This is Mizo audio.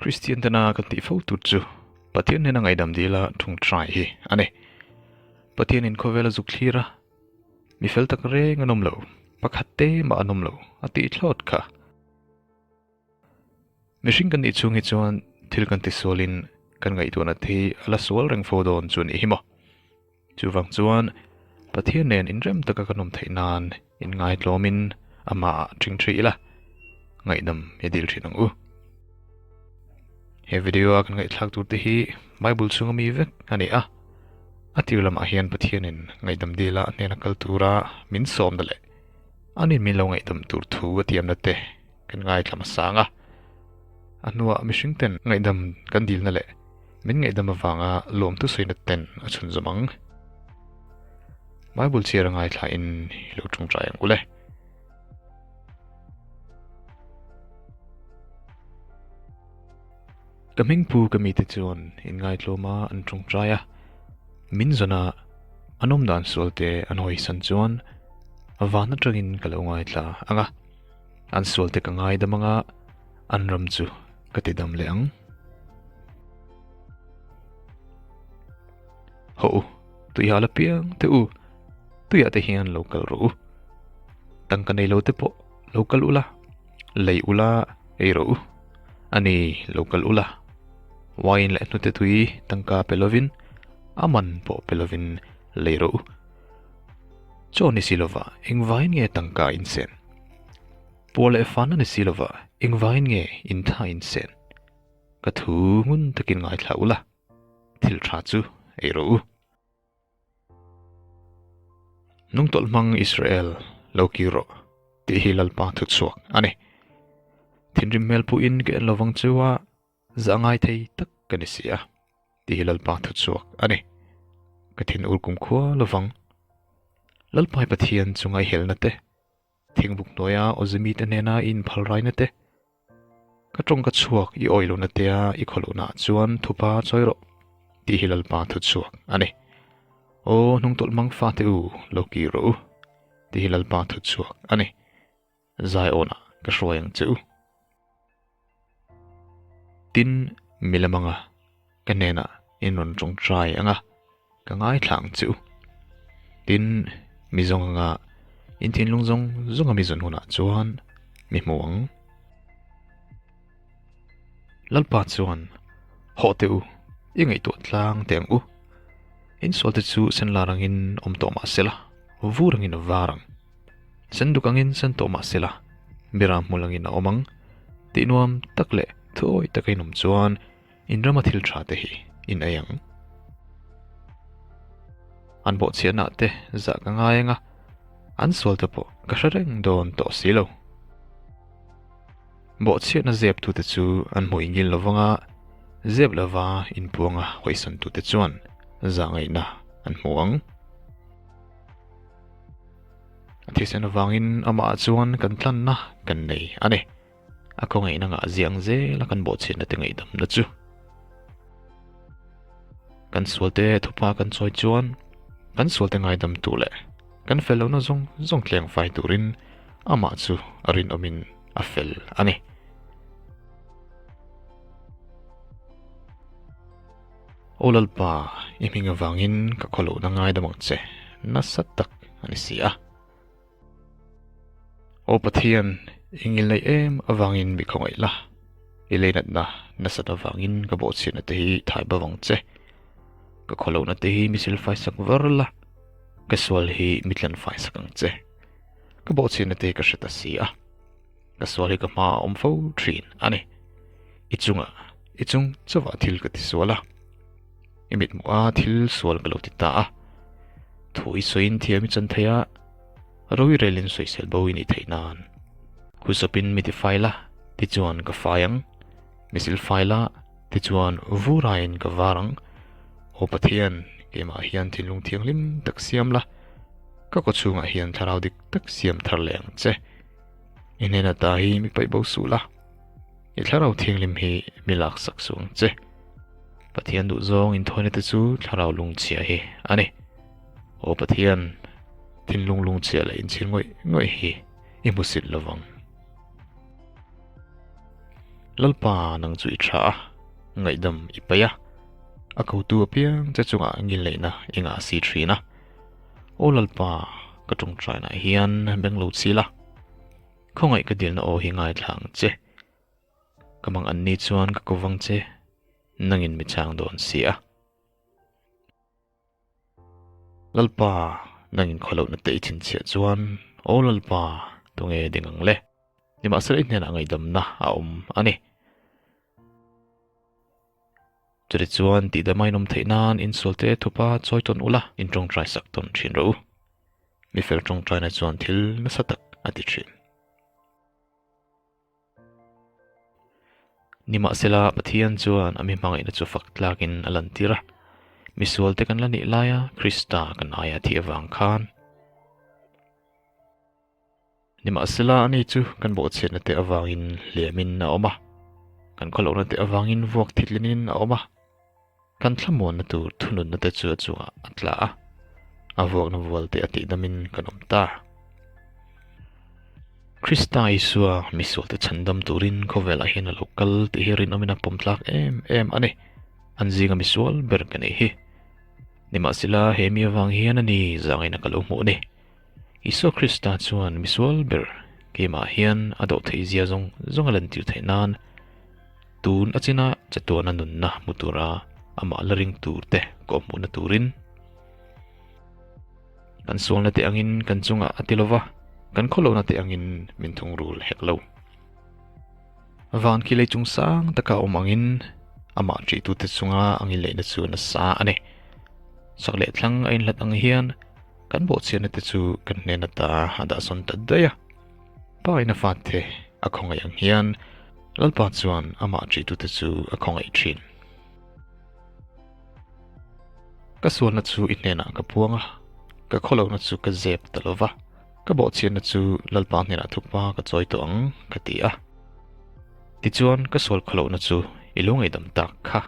Kristian tena kan tih fo tur chu Pathian hnena ngaihdam dila thungtrai hi a ni. Pathianin khawvel a zuk thlir a, mi fel tak reng an awm lo, pakhat te mah an awm lo a tih thlawt kha. Mihring kan nih chhung hi chuan thil kan tisualin kan ngaihtuahna te hi a la sual reng fo dawn chu a nih hi maw. Chuvang chuan Pathian nen inrem taka kan awm theih nan inngaitlawmin amah ah ṭhing ṭhi ila, ngaihdam i dil ṭhin ang u. He video a kan ngaihthlak tur te hi Bible chhunga mi vek a ni a, a tir lamah hian Pathianin ngaihdam dila a hnena kal tura min sawmna leh anin min lo ngaihdam tur thu a tiamna te kan ngaithla hmasa ang a. A hnuah mihring ten ngaihdam kan dilna leh min ngaihdam avanga lawmtu sawina ten a chhunzawm ang. Bible chhiar a ngaithla in i lo tawngtai ang u le. Ka hmingpu ka mite chuan inngaitlawm a an tawngtai a, min zawn a an awmdan sual te an hawisan chuan van atangin ka lo ngaithla ang a. An sual te ka ngaidam anga an ram chu ka ti dam leh ang. Hawh u, tuiha la piang te u, tuiah te hian lo kal rawh u. Tangka nei lo te pawh lo kal ula, lei ula ei rawh u. Ani lo kal ula, wine leh hnute tui tangka pe lovin a man pawh pe lovin lei rawh u. Chaw ni si lova engvangin nge tangka in sen? Puah leh fana ni si lova engvangin nge in tha in sen? Ka thu ngun takin ngaithla ula, thil tha chu ei rawh u. Nungtawlh hmang Israel lo kir rawh tih hi Lalpa thuchhuak a ni. Thinrim hmel phuhin ka en lovang chu a, Zah ngai thei tak ka ni si a, tih hi Lalpa thuchhuak a ni. Ka thin ur kumkhua lovang. Lalpai Pathian chu ngaihelna te, thingbuk hnuaia awzemi te hnena i inphal raina te, ka tawng ka chhuak i awih lohna tea i khawlohna ah chuan thupa chawi rawh, tih hi Lalpa thuchhuak a ni. Aw hnungtawlh hmang fate u, lo kir rawh u, tih hi Lalpa thuchhuak a ni. Zaiawnah ka hruai ang che u. Tin, mi lam anga ka hnenah in rawn tawngtai anga ka ngaithla ang che u. Tin, mi zawng anga in thinlung zawng zawnga mi zawn hunah chuan mi hmu ang. Lalpa chuan, Hawh teh u, i ngaihtuah tlang teh ang u. In sualte chu senlar angin awm tawh mah sela, vur angin a var ang. Sen duk angin sen tawh mah sela, Mira hmul angin a awm ang. Tih nuam tak leh thuawi taka in awm chuan in rama thil tha te hi in ei ang. An bawhchhiahna te zah ka ngai ang a, an sual te pawh ka hre reng dawn tawh si lo. Bawhchhiahna zep tute chu an hmuh ingil lovang a, zep lova inpuanga hawisan tute chuan zahngaihna an hmu ang. A thisen avangin amah chuan kan tlanna kan nei a ni. A khawngaihna ngah ziang zela kan bawhchhiatna te ngaihdamna chu. Kan sualte thupa kan chawi chuan kan sualte ngaidam tu leh kan fel lohna zawng zawng tleng fai turin amah chu a rinawmin a fel a ni. Aw Lalpa, i hming avangin ka khawlohna ngaidam ang che, nasa tak a ni si a. Aw Pathian, i ngilneih em avangin mi khawngaih la, i leinatna nasat avangin ka bawhchhiatna te hi thai bo ang che. Ka khawlohna te hi mi silfai sak var la, ka sual hi mi tlanfai sak ang che. Ka bawhchhiatna te hi ka hre ta si a. Ka sual hi ka hma a awm fo thin a ni. I chungah, i chung chauhah thil ka ti sual a. I mithmuh a thil sual ka lo ti ta a. Thu i sawiin thiam i chan thei a, ro i relin sawisel bo i nih theih nan. Husawpin mi ti fai la, tichuan ka fai ang. Mi sil fai la, tichuan vuraiin ka var ang. Aw Pathian, keimah hian thinlung thianghlim tak siam la, ka kawchhungah hian thlarau dik tak siam thar leh ang che. I hnena ta hi mi paih bo suh la, i thlarau thianghlim hi mi lak sak suh ang che. Pathian duhzawng inthawina te chu thlarau lungchhia hi a ni. Aw Pathian, thinlung lungchhia leh inchhir ngawih ngawih hi i hmusit lovang. Lalpa nang chu i tha a, ngaihdam i paih a, a kotu apiang che chungah ngilneihna i ngah si thin a. Aw Lalpa, ka tawngtainaah hian beng lo chil a, khawngaih ka dilna aw hi ngaithla ang che. Ka mang an ni chuan ka ko vang che, nangin mi chang dawn si a. Lalpa, nangin khawlohna te i chhinchhiah chuan, Aw Lalpa, tunge ding ang le? Nimahsela i hnenah ngaihdamna a awm a ni. Chutichuan, tihdama in awm theih nan insualte thupa chawi tawn ula, in tawngtai sak tawn thin rawh u. Mifel tawngtaina chuan thil nasa tak a ti thin. Nimahsela, Pathian chuan a mi hmangaihna chu fak tlakin a lantir a. Misualte kan la nih laia Krista kan aia thih avang khan. Nimahsela, ani chu kan bawhchhiatna te avangin hliamin a awm a, kan khawlohna te avangin vuak thitlinin a awm a. Kan thlamuanna tur thununna te chu a chungah a tla a, a vuakna vual te a tihdamin kan awm ta. Krista Isua misualte chhandam turin khawvelah hian a lo kal tih hi rinawmin a pawm tlak em em a ni. An zinga misual ber ka nih hi. Nimahsela he mi avang hian a ni zangaina ka lo hmuh ni. Isua Krista chuan misual ber keimah hian a dawh theih zia zawng zawng a lantir theih nan Tun a china chatuana nunna hmu tura amah la ring tur te kawhhmuhna turin kan sualna te angin kan chungah a ti lova, kan khawlohna te angin min thungrul hek lo. Van khi lei chung sang taka awm angin amah ṭihtute chunga a ngilneihna chu nasa a ni. Chak leh thlang a inhlat ang hian kan bawhchhiatna te chu kan hnen ata a dahsawn ta daih a. Pa in a fate a khawngaih ang hian Lalpa chuan amah ṭihtute chu a khawngaih ṭhin. Ka sualna chu i hnenah ka puang a, ka khawlohna chu ka zep ta lo va, ka bawhchhiatna chu Lalpa hnenah thupa ka chawi tawh ang, ka ti a. Tichuan ka sual khawlohna chu i lo ngaihdam tak kha.